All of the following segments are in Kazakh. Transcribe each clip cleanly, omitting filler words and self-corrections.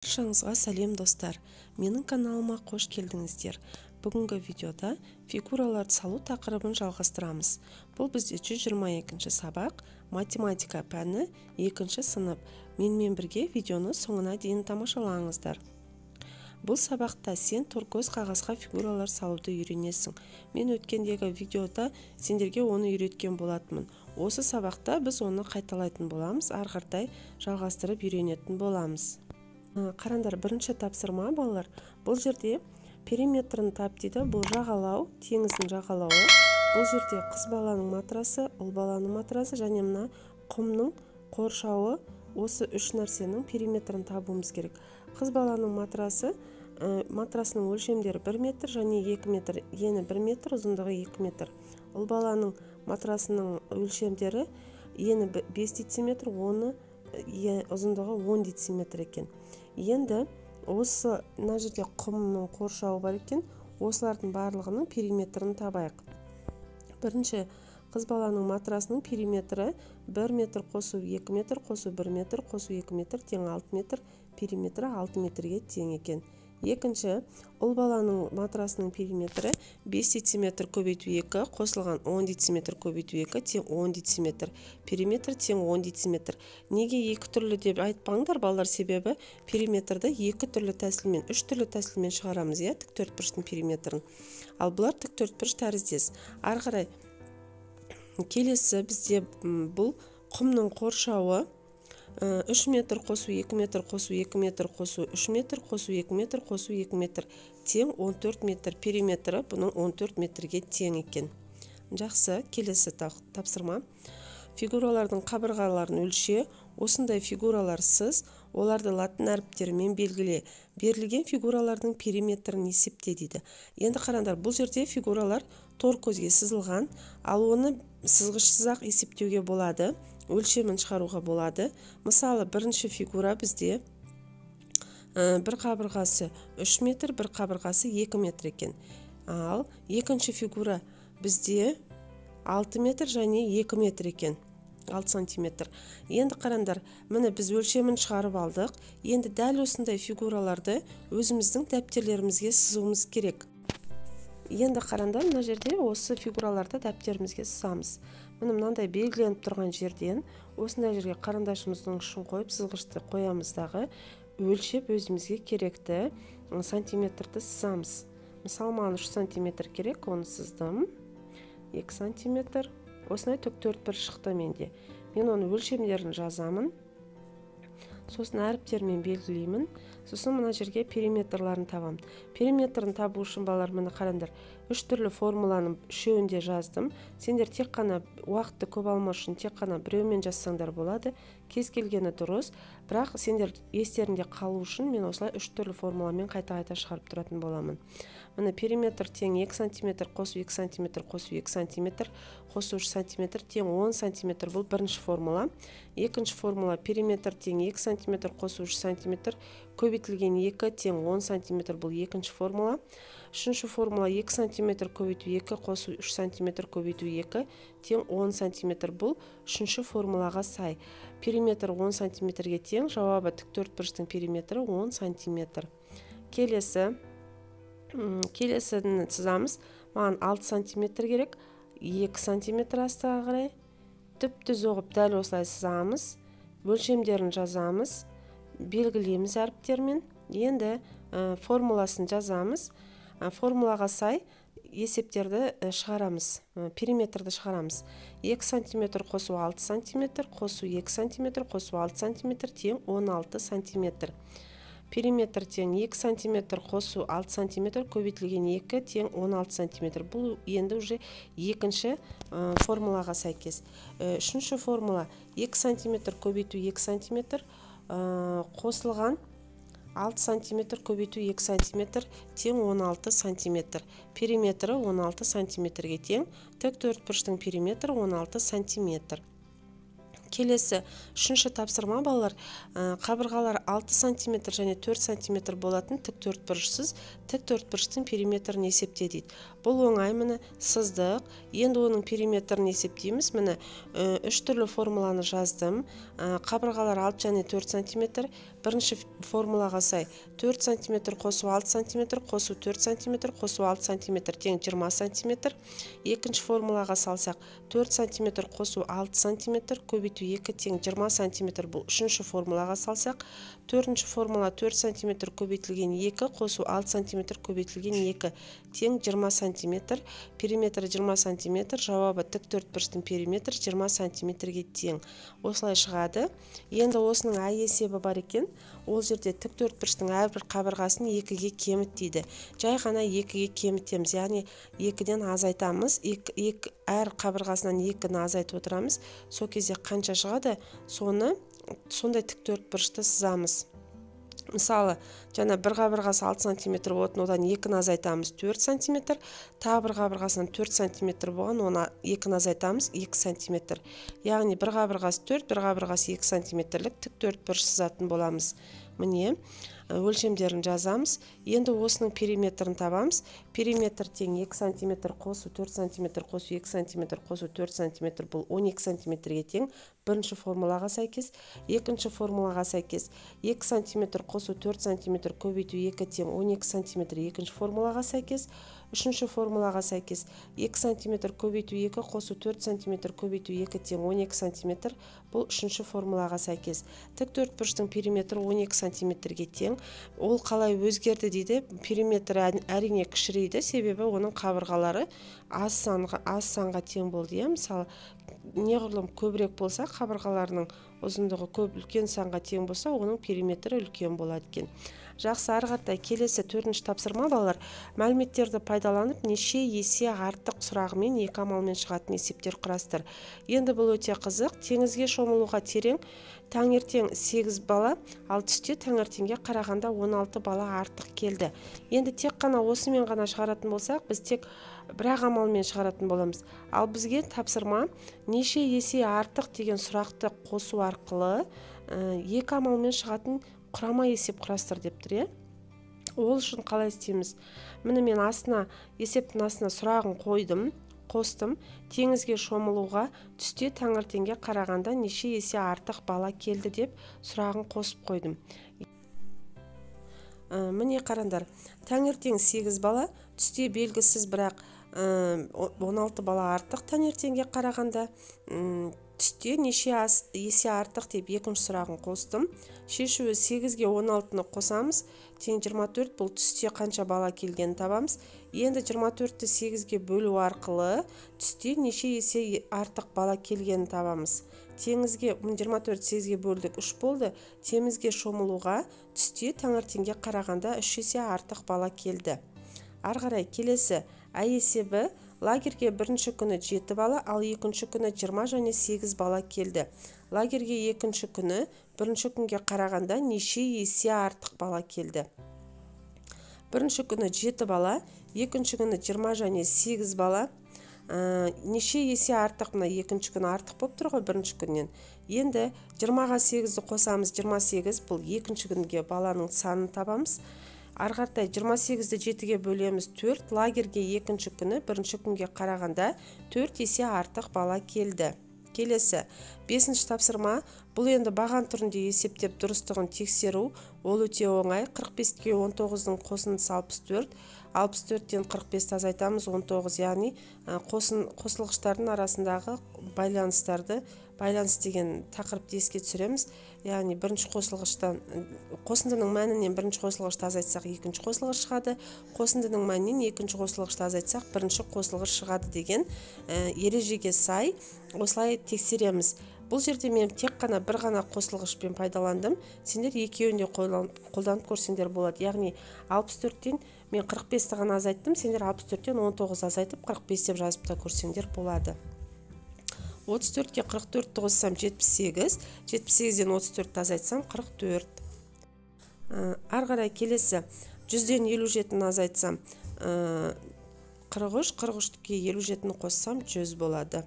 Баршаңызға сәлем, достар! Менің каналыма қош келдіңіздер. Бүгінгі видеода фигураларды салу тақырыбын жалғастырамыз. Бұл бізде 122 сабақ, математика пәні, 2 сынып. Менімен бірге видеоны соңына дейін тамашалаңыздар. Бұл сабақта сен торкөз қағазға фигуралар салуды үйренесің. Мен өткендегі видеода сендерге оны үйреткен болатынмын. Осы сабақта біз оны қайталайтын боламыз, ары қаратай жалғастырып үйренетін боламыз. Қараңдар, бірінші тапсырма, балалар. Бұл жерде периметрін тап дейді. Бұл жағалау, теңіздің жағалауы. Бұл жерде қыз баланың матрасы, ұл баланың матрасы және мына құмның қоршауы. Осы үш нәрсенің периметрін табуымыз керек. Қыз баланың матрасы, матрасының өлшемдері 1 метр және 2 метр, ені 1 метр, ұзындығы 2 метр. Ұл баланың матрасының өлшемдері ені 5 дециметр, оны ұзындығы 10 дециметр екен. Енді осы мына жерде құмның қоршауы бар екен, осылардың барлығының периметрін табайық. Бірінші, қыз баланың матрасының периметрі 1 метр қосу 2 метр қосу 1 метр қосу 2 метр тең 6 метр, периметрі 6 метрге тең екен. Екінші, ұл баланың матрасының периметрі 5 дециметр көбейту 2 қосылған 10 дециметр көбейту 2 тең 10 дециметр. Периметр тең 10 дециметр. Неге екі түрлі деп айтпаңдар, балалар, себебі периметрді екі түрлі тәсілмен, үш түрлі тәсілмен шығарамыз, иә, тік төртбұрыштың периметрін. Ал бұлар тік төртбұрыш тәріздес. Ары қарай келесі бізде бұл құмның қоршауы 3 метр қосу 2 метр қосу 2 метр қосу 3 метр қосу 2 метр қосу 2 метр тең 14 метр. Периметрі бұның 14 метрге тең екен. Жақсы, келесі тапсырма. Фигуралардың қабырғаларын өлше, осындай фигуралар сыз, оларды латын әріптерімен белгіле. Берілген фигуралардың периметрін есепте дейді. Енді қараңдар, бұл жерде фигуралар тор көзге сызылған, ал оны сызғышсыз-ақ есептеуге болады, өлшемін шығаруға болады. Мысалы, бірінші фигура бізде бір қабырғасы 3 метр, бір қабырғасы 2 метр екен. Ал екінші фигура бізде 6 метр және 2 метр екен, 6 сантиметр. Енді қараңдар, міне біз өлшемін шығарып алдық. Енді дәл осындай фигураларды өзіміздің дәптерлерімізге сызуымыз керек. Енді қараңдар, мына жерде осы фигураларды дәптерімізге сызамыз. Міне мынандай белгіленіп тұрған жерден осындай жерге қарындашымыздың ұшын қойып, сызғышты қоямыз дағы, өлшеп өзімізге керекті сантиметрді сызамыз. Мысалы, маған 3 сантиметр керек, оны сыздым. 2 сантиметр. Осындай тік төртбұрыш шықты менде. Мен оны өлшемдерін жазамын. Сосын әріптермен белгілеймін. Сосын мына жерге периметрларын табамын. Периметрін табу үшін, балалар, міне қараңдар, үш түрлі формуланың үшеуін де жаздым. Сендер тек қана уақытты көп алмау үшін тек қана біреумен жазсаңдар болады. Кез келгені дұрыс, бірақ сендер естерінде қалу үшін мен осылай үш түрлі формуламен қайта-қайта шығарып тұратын боламын. Міне периметр тең 2 сантиметр қосу 2 сантиметр қосу 2 сантиметр қосу 3 сантиметр тең 10 сантиметр. Бұл бірінші формула. Екінші формула периметр тең 2 сантиметр қосу 3 сантиметр көбейтілген 2 тең 10 сантиметр. Бұл екінші формула. Үшінші формула 2 сантиметр көбейту 2 қосу 3 сантиметр көбейту 2 тең 10 сантиметр. Бұл үшінші формулаға сай. Периметр 10 сантиметрге тең. Жауабы тік төртбұрыштың периметрі 10 сантиметр. Келесіні сызамыз. Маған 6 сантиметр керек. 2 сантиметр астыға қарай. Түп-түз оғып дәл осылай сызамыз. Өлшемдерін жазамыз. Белгілейміз әріптермен. Енді формуласын жазамыз. Формулаға сай есептерді шығарамыз, периметрді шығарамыз. 2 сантиметр қосу 6 сантиметр қосу 2 сантиметр қосу 6 сантиметр тең 16 сантиметр. Периметр тең 2 сантиметр қосу 6 сантиметр көбейтілген 2 тең 16 сантиметр. Бұл енді уже екінші формулаға сәйкес. Үшінші формула 2 сантиметр көбейту 2 сантиметр қосылған 6 сантиметр көбейту 2 сантиметр тең 16 сантиметр. Периметрі 16 сантиметрге тең. Тік төртбұрыштың периметрі 16 сантиметр. Келесі үшінші тапсырма, балалар, қабырғалар 6 сантиметр және 4 сантиметр болатын тік төртбұрышсыз тік төртбұрыштың периметрін есепте дейді. Бұл оңай, міне сыздық. Енді оның периметрін есептейміз. Міне үш түрлі формуланы жаздым. Қабырғалар 6 және 4 сантиметр. Бірінші формулаға сай 4 см қосу 6 см қосу 4 см қосу 6 см тең 20 см. Екінші формулаға салсақ 4 см қосу 6 см көбейту 2 тең 20 см, бұл үшінші формулаға салсақ. Төртінші формула 4 см көбейтілген 2 қосу 6 см көбейтілген 2 тең 20 см. Периметрі 20 см, жауабы тік төртбұрыштың периметрі 20 см-ге тең. Осылай шығады. Енді осының ай есебі бар екен. Ол жерде тік төртбұрыштың әрбір қабырғасын 2-ге кеміт дейді. Жай ғана 2-ге кемітеміз, яғни 2-ден азайтамыз. Әр қабырғасынан 2-ні азайтып отырамыз. Сол кезде қанша шығады, соны сондай тік төртбұрышты сызамыз. Мысалы, жаңа бір қабырғасы 6 см болатын, одан 2-ні азайтамыз 4 см, тағы бір қабырғасынан 4 см болған, оны 2-ні азайтамыз 2 см. Яғни бір қабырғасы 4, бір қабырғасы 2 см-лік тік төртбұрыш сызатын боламыз. Міне, өлшемдерін жазамыз. Енді осының периметрін табамыз. Периметр тең 2 см қосу 4 см қосу 2 см қосу 4 см, бұл 12 см-ге тең. Бірінші формулаға сәйкес. Екінші формулаға сәйкес 2 см қосу 4 см көбейту 2 тең 12 см, екінші формулаға сәйкес. Үшінші формулаға сәйкес 2 см көбейту 2 қосу 4 см көбейту 2 тең 12 см, бұл үшінші формулаға сәйкес. Тік төртбұрыштың периметрі 12 см-ге тең. Ол қалай өзгерді дейді? Периметрі әрине кішірейді, себебі оның қабырғалары аз санға тең болды. Мысалы, неғұрлым көбірек болса, қабырғаларының ұзындығы көп үлкен санға тең болса, оның периметрі үлкен болады екен. Жақсы, ары қаратай келесі төртінші тапсырма, балалар. Мәліметтерді пайдаланып неше есе артық сұрағымен екі амалмен шығатын есептер құрастыр. Енді бұл өте қызық. Теңізге шомылуға терең таңертең 8 бала, ал түсте таңертеңге қарағанда 16 бала артық келді. Енді тек қана осымен ғана шығаратын болсақ, біз тек бір-ақ амалмен шығаратын боламыз. Ал бізге тапсырма неше есе артық деген сұрақты қосу арқылы екі амалмен шығатын құрама есеп құрастыр деп тұр, иә? Ол үшін қалай істейміз? Міне, мен астына, есептің астына сұрағын қойдым, қостым. Теңізге шомылуға түсте таңертеңге қарағанда неше есе артық бала келді деп сұрағын қосып қойдым. Міне қараңдар, таңертең 8 бала, түсте белгісіз, бірақ 16 бала артық таңертеңге қарағанда. Түсте неше есе артық деп екінші сұрағын қостым. Шешуі 8-ге 16-ны қосамыз, тең 24, бұл түсте қанша бала келгенін табамыз. Енді 24-ті 8-ге бөлу арқылы түсте неше есе артық бала келгенін табамыз. Теңізге 24 8-ге бөлдік, 3 болды. Теңізге шомылуға түсте таңертеңге қарағанда 3 есе артық бала келді. Ары қарай келесі ай есебі. Лагерге бірінші күні 7 бала, ал екінші күні 20 және 8 бала келді. Лагерге екінші күні бірінші күнге қарағанда неше есе артық бала келді? Бірінші күні 7 бала, екінші күні 20 және 8 бала. Неше есе артық? Мына екінші күні артық болып тұр ғой бірінші күннен. Енді 20-ға 8-ді қосамыз, 28, бұл екінші күнге баланың санын табамыз. Ары қаратай 28-ді 7-ге бөлеміз, 4. Лагерге екінші күні бірінші күнге қарағанда 4 есе артық бала келді. Келесі бесінші тапсырма. Бұл енді баған түрінде есептеп дұрыстығын тексеру. Ол өте оңай. 45-ке 19-дың қосындысы 64. 64-тен 45-ті азайтамыз, 19, яғни қосылғыштардың арасындағы байланыстарды, байланыс деген тақырыпты еске түсіреміз. Яғни бірінші қосылғыштан, қосындының мәнінен бірінші қосылғышты азайтсақ, екінші қосылғыш шығады. Қосындының мәнінен екінші қосылғышты азайтсақ, бірінші қосылғыш шығады деген ережеге сай осылай тексереміз. Бұл жерде мен тек қана бір ғана қосылғышпен пайдаландым. Сендер екеуін де қолданып көрсеңдер болады. Яғни 64-тен мен 45-ті ғана азайттым, сендер 64-тен 19 азайтып 45 деп жазып та көрсеңдер болады. 34-ке 44-ті қоссам 78, 78-ден 34-ті азайтсам 44. Ары қарай келесі 100-ден 57-ні азайтсам 43, 43-ке 57-ні қоссам 100 болады.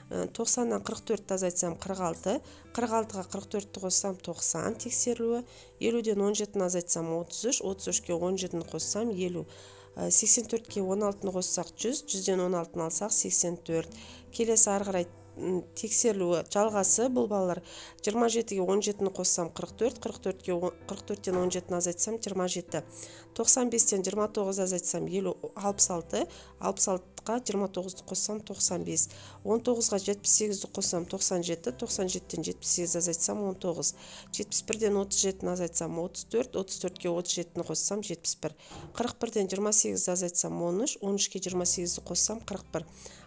90-нан 44-ті азайтсам 46, 46-ға 44-ті қоссам 90 тексерілуі, 50-ден 17-ні азайтсам 33, 33-ке 17-ні қоссам 50. 84-ке 16-ны қоссақ 100, 100-ден 16-ны алсақ 84. Келесі ары қарай тексерілуі жалғасы бұл балалар. 27-ге 17-ні қоссам 44, 44-тен 17-ні азайтсам 27. 95-тен 29 азайтсам 66, 66-ға 29-ды қоссам 95. 19-ға 78-ді қоссам 97, 97-тен 78 азайтсам 19. 71-ден 37-ні азайтсам 34, 34-ке 37-ні қоссам 71. 41-ден 28-ді азайтсам 13, 13-ке 28-ді қоссам 41.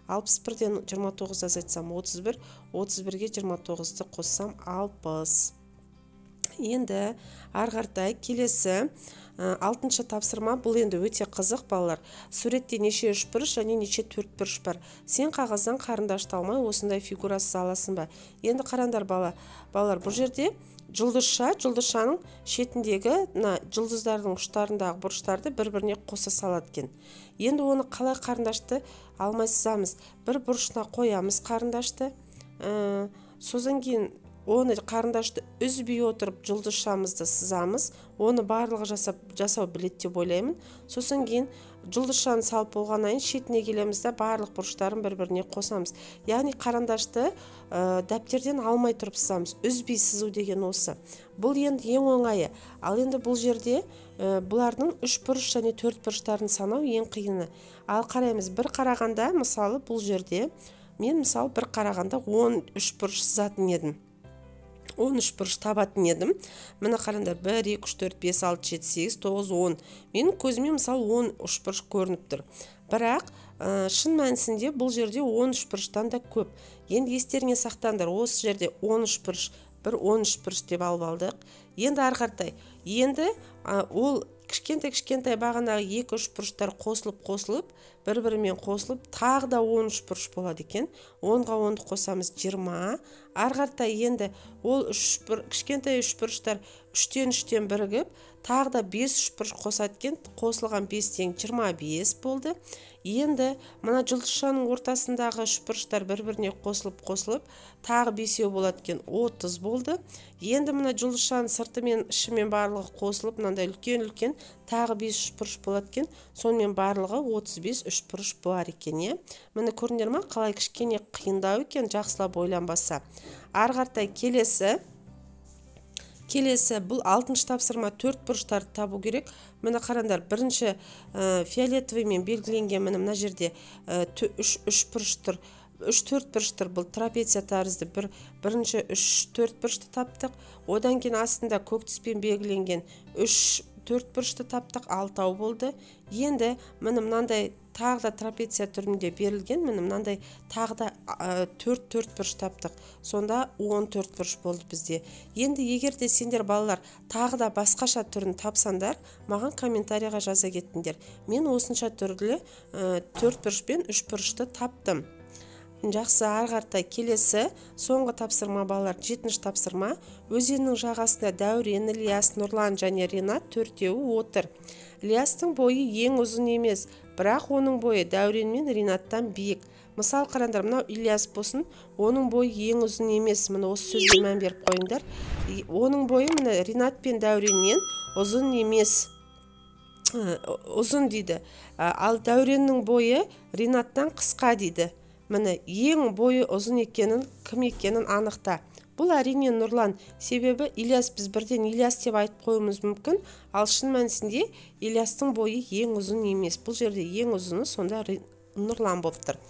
61-ден 29 азайтсам 31, 31-ге 29-ды қоссам 60. Енді ары қаратай келесі алтыншы тапсырма. Бұл енді өте қызық балалар. Суретте неше үшбұрыш және неше төртбұрыш бар. Сен қағаздан қарындашты алмай осындай фигура сыза аласың ба? Енді қараңдар балалар, бұл жерде жұлдызша, жұлдызшаның шетіндегі мына жұлдыздардың ұштарындағы бұрыштарды бір-біріне қоса салады екен. Енді оны қалай қарындашты алмай сызамыз? Бір бұрышына қоямыз қарындашты. Содан кейін оны қарындашты үзбей отырып жұлдызшамызды сызамыз. Оны барлығы жасау біледі деп ойлаймын. Сосын кейін жұлдызшаны салып болғаннан кейін шетіне келеміз да барлық бұрыштарын бір-біріне қосамыз. Яғни қарындашты дәптерден алмай тұрып сызамыз. Үзбей сызу деген осы. Бұл енді ең оңайы. Ал енді бұл жерде бұлардың үш бұрыш және төрт бұрыштарын санау ең қиыны. Ал қараймыз, бір қарағанда, мысалы, бұл жерде мен мысалы бір қарағанда 13 бұрыш сызатын едім. 13 бұрыш табатын едім. Міне қараңдар, 1, 2, 3, 4, 5, 6, 7, 8, 9, 10. Менің көзіме мысалы 13 бұрыш көрініп тұр. Бірақ шын мәнісінде бұл жерде 13 бұрыштан да көп. Енді естеріңе сақтаңдар, осы жерде 13 бұрыш, бір 13 бұрыш деп алып алдық. Енді ары қаратай. Енді ол кішкентай-кішкентай бағанағы 2-3 бұрыштар қосылып-қосылып, бір-бірімен қосылып, тағы да 13 бұрыш болады екен. 10-ға 10-ды қосамыз 20. Ары қаратай енді ол кішкентай үш бұрыштар 3-тен бірігіп, тағы да 5 үш бұрыш қосады екен. Қосылған 5 тең 25 болды. Енді мына жұлдызшаның ортасындағы үш бұрыштар бір-біріне қосылып-қосылып, тағы 5 болады екен, 30 болды. Енді мына жұлдызшаның сырты мен ішімен барлығы қосылып, мынандай үлкен-үлкен тағы 5 үш бұрыш болады екен. Сонымен барлығы 35 үш бұрыш бар екен, е? Міне көрдіңдер ма, қалай кішкене қиындау екен, жақсылап ойланбаса. Ары қаратай келесі бұл алтыншы тапсырма, төрт бұрыштарды табу керек. Міне қараңдар, бірінші фиолетовыймен белгіленген міне мына жерде үш бұрыш тұр. Үш төрт бұрыш тұр. Бұл трапеция тәрізді. Бірінші үш төрт бұрышты таптық. Одан кейін астында көк түспен белгіленген үш төрт бұрышты таптық, алтау болды. Енді міне мынандай тағы да трапеция түрінде берілген, міне мынандай тағы да төрт төрт бұрыш таптық. Сонда 14 бұрыш болды бізде. Енді егер де сендер балалар тағы да басқаша түрін тапсаңдар, маған комментарийға жаза кеттіңдер. Мен осынша түрлі төрт бұрыш пен үш бұрышты таптым. Жақсы, ары қаратай келесі соңғы тапсырма балалар, жетінші тапсырма. Өзеннің жағасында Дәурен, Ілияс, Нұрлан және Ринат төртеуі отыр. Ілиястың бойы ең ұзын емес, бірақ оның бойы Дәурен мен Ринаттан биік. Мысал қараңдар, мынау Ілияс болсын, оның бойы ең ұзын емес. Міне осы сөзге мән беріп қойыңдар. Оның бойы міне Ринат пен Дәуреннен ұзын емес. Ұзын дейді. Ал Дәуреннің бойы Ринаттан қысқа дейді. Міне ең бойы ұзын екенін, кім екенін анықта. Бұл әрине Нұрлан. Себебі Ілияс, біз бірден Ілияс деп айтып қоюымыз мүмкін, ал шын мәнісінде Ілиястың бойы ең ұзын емес. Бұл жерде ең ұзыны сонда Нұрлан болып тұр.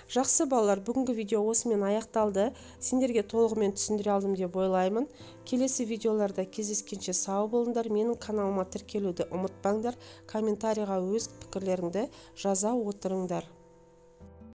Жақсы балалар, бүгінгі видео осымен аяқталды. Сендерге толығымен түсіндіре алдым деп ойлаймын. Келесі видеоларда кездескенше сау болыңдар. Менің каналыма тіркелуді ұмытпаңдар. Комментарийға өз пікірлеріңді жаза отырыңдар.